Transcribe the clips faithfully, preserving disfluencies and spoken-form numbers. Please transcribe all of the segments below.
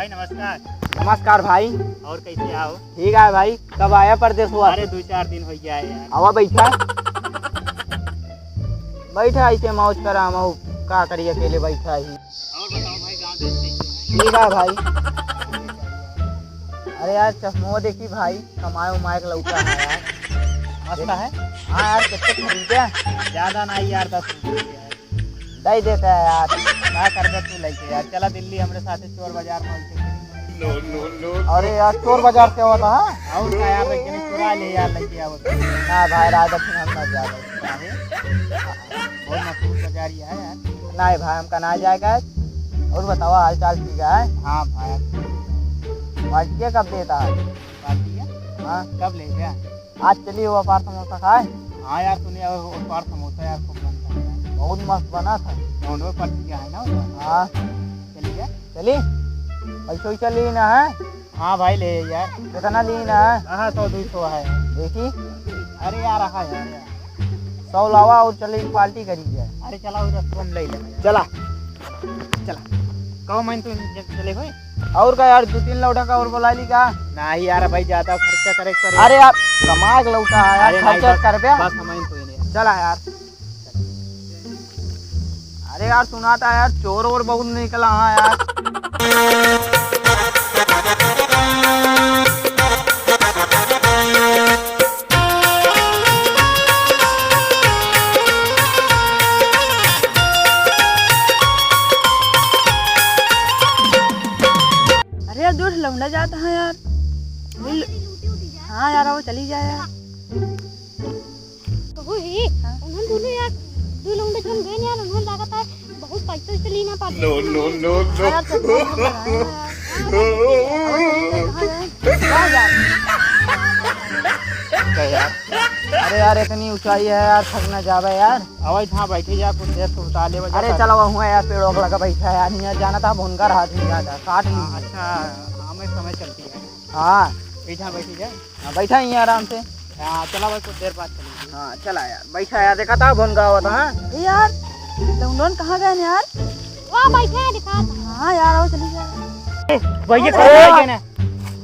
नमस्कार। नमस्कार भाई। और कैसे आओ? ठीक है भाई, कब आया परदेस हुआ? अरे, दो चार दिन हो गया है यार। आवा बैठा। बैठा ऐसे मौज करा, हम का करी अकेले बैठा ही। और बताओ भाई, गाँव देश कैसे है? ठीक है भाई। अरे यार, चश्मो देखी भाई, कमाए उमाए के लौटा है यार। मस्त है? हाँ यार, कितने खरीदे? ज्यादा नहीं यार, दस रुपये है। दे देता है यार। का करबे तू लइके यार? चला दिल्ली हमरे साथे चोर बाजार में ऐसे खेलेंगे। अरे यार, चोर बाजार से होता है? और का यार, लेकिन चुरा ले यार, लइके आवत। ना भाई, राधा फिर हम ना जावे। काहे? बहुत मशहूर बाजार ही है यार। नहीं भाई, हमका ना जाएगा। और बताओ, हाल चाल ठीक है? हाँ भाई। पार्टी कब देता है? पार्टी है? हाँ। कब ले गया? आज चलिए वो अपार समोसा खाए। हाँ यार, तूने वो अपार समोसा यार खूब बनता है यार। बहुत मस्त बना था। नॉनवेज पार्टी का है ना वो? हाँ। चलिए। चलिए। पैसा वैसा लेना है? हाँ भाई, ले यार। कितना लेना है? हाँ, सौ दो सौ है। देखी। अरे यार, रहा यार, यार। सौ लावा और चले पार्टी करी जाए। अरे चला, वो रेस्टोरेंट ले ले। चला। चला। कहो मैं तो चले हुए। और का यार, दो तीन लौटा का और बुला ली का? नहीं यार, भाई ज्यादा खर्चा करे के पड़े। अरे यार, कमाए के लौटा है यार, अरे नहीं, खर्चा बस, करबे। बस हम ही तो ही नहीं। चला यार। अरे यार, सुना था यार, चोर और बहुत निकला हाँ यार। अरे यार, दूर से लौंडा जाता है यार। मिल-, हाँ यार, वो चली जाए यार। कहू ही, हाँ। उन्हन दुनो यार, दू लौंडा जौन गए यार, उन्हन लागत है बहुत पैसा वैसा लेना पड़ता। No, no, no, no। हाँ यार, तो बहुत बड़ा है यार। कहाँ जाए? क्या यार? अरे यार, इतनी ऊंचाई है यार, थक ना जावे यार। आवा, इहाँ बैठी जा, कुछ देर सुस्ता लेवा जा। अरे चला, वहाँ यार, पेड़ों के लगा बैठा है यार, यहाँ जाना था, भुनकर हाथ नहीं जाता, काट ली। हाँ, अच्छा, हाँ, मैं समय चलती है। हाँ। इहाँ बैठी जा। हाँ, बैठा ही है आराम से। हाँ, चला भाई, कुछ देर बाद चलेंगे। हाँ, चला यार, बैठा यार, देखा था, भुनका हुआ था, हाँ? ए यार, लौंडन कहाँ गए यार? वहाँ बैठे हैं, दिखा था। हाँ यार, आओ, चली जाए। भैया, अरे कहाँ यार। गए ना?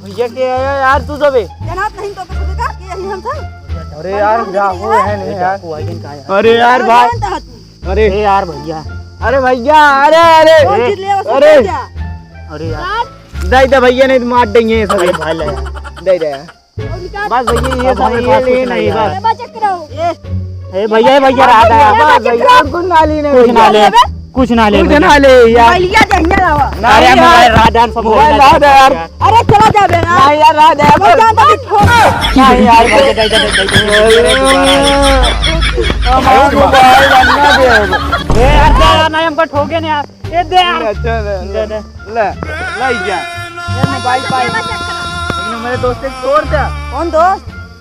भैया के आया यार, तू सबे? जनात नहीं तो कुछ का, कि यही हम था? अरे यार, जा, वो है नहीं यार। अरे यार, भाई। अरे। ए यार भैया। अरे भैया, अरे, अरे। कौन चीज ले, वो सब अरे। ले जा। अरे यार। दे दे भैया, नहीं तो मार देंगे ये सब। अरे भाई ले यार। दे दे यार। और निकाल। बस भैया, ये अब सब हमें ये पास ले कुछ नहीं नहीं है। बस। अरे बस चक्कर हो। ए। ए भैया, ए भैया, रहा था। बस भैया, और कुछ ना लेने कुछ ना भैया। ले। कुछ ना ले कुछ भैया। ना ले यार। भैया, जहिया लावा। अरे नहीं यार। मोबाइल रहा था, सब मोबाइल रहा था यार। अरे चला जा बे ना। नहीं यार, रहा दे। वो जानता नहीं ठोक। नहीं यार, भाई, दे, दे, दे, दे, दे, दे, दे, दे, दे, दे। हमारा मोबाइल बनना दे। ए यार, दे यार, नहीं, हमको ठोके नहीं यार। ए, दे यार। अच्छा, ले, दे, दे। ले, ले जा। ये मोबाइल पाई। लेकिन हमारे दोस्त एक तोड़ दे। कौन दोस्त?